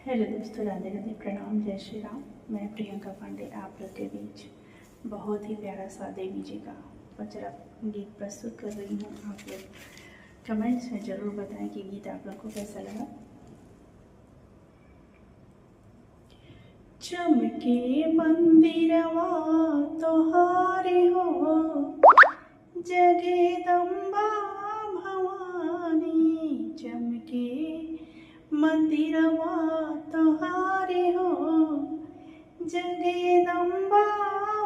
Hello दोस्तों, राधे राधे, प्रणाम, जय श्री राम। मैं प्रियंका पांडे आप लोग के बीच बहुत ही प्यारा सा देवी जी का वचरा गीत प्रस्तुत कर रही हूँ। आप लोग कमेंट्स में ज़रूर बताएं कि गीत आप लोग को कैसा लगा। चमके मंदिरवा तोहारे हो, जगदम्बा भवानी। चमके मंदिरवा तोहारे हो, जगदम्बा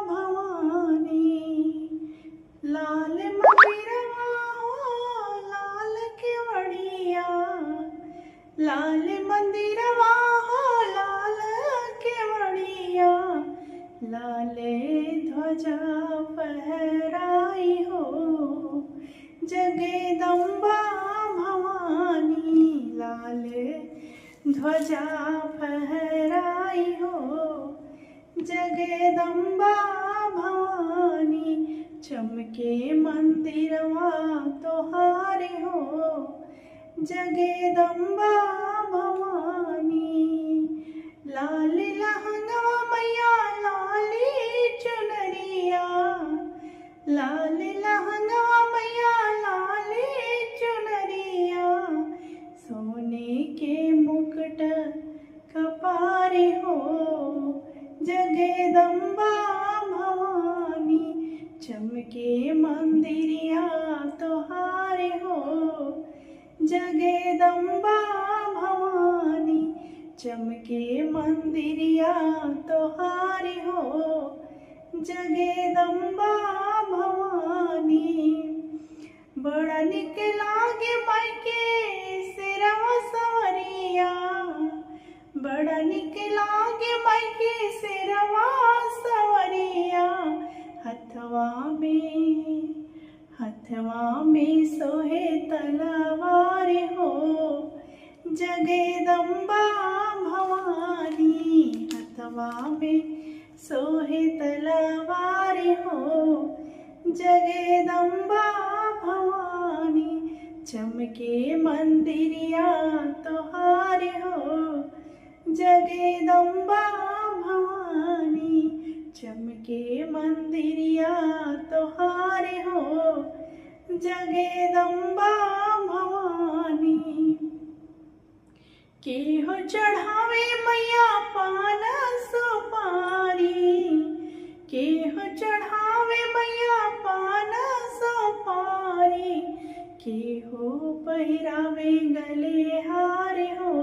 भवानी। लाल मंदिरवा हो लाल केवड़िया, लाल मंदिरवा हो लाल केवड़िया, लाल ध्वजा फहराई हो, जगदम्बा भवानी। लाल ध्वजा फहराई हो, जगदम्बा भवानी। चमके मंदिरवा तोहारे हो, जगदम्बा भवानी। लाल लहंगवा मैया लाली चुनरिया, लाल लहंगवा मैया लाली चुनरिया, सोने के मुकुट कपारे हो, जगदम्बा भवानी। चमके मंदिरिया तोहारे हो, जगदम्बा भवानी। चमके मंदिरिया तोहारे हो, जगदम्बा भवानी। बड़ा निक लागे मायके सिरवा सवरिया, बड़ा निक लागे मायके सिरवा सवरिया, हथवा में सोहे तलवार हो, जगदम्बा भवानी। हथवा में सोहे तलवार हो, जगदम्बा भवानी। चमके मंदिरिया तोहारे हो, जगदम्बा भवानी। चमके मंदिरिया तोहारे हो, जगदम्बा भवानी। के हो चढ़ावे मैया पान सुपारी, के हो चढ़ावे मैया पान सुपारी, के हो पहिरावे गले हार हो।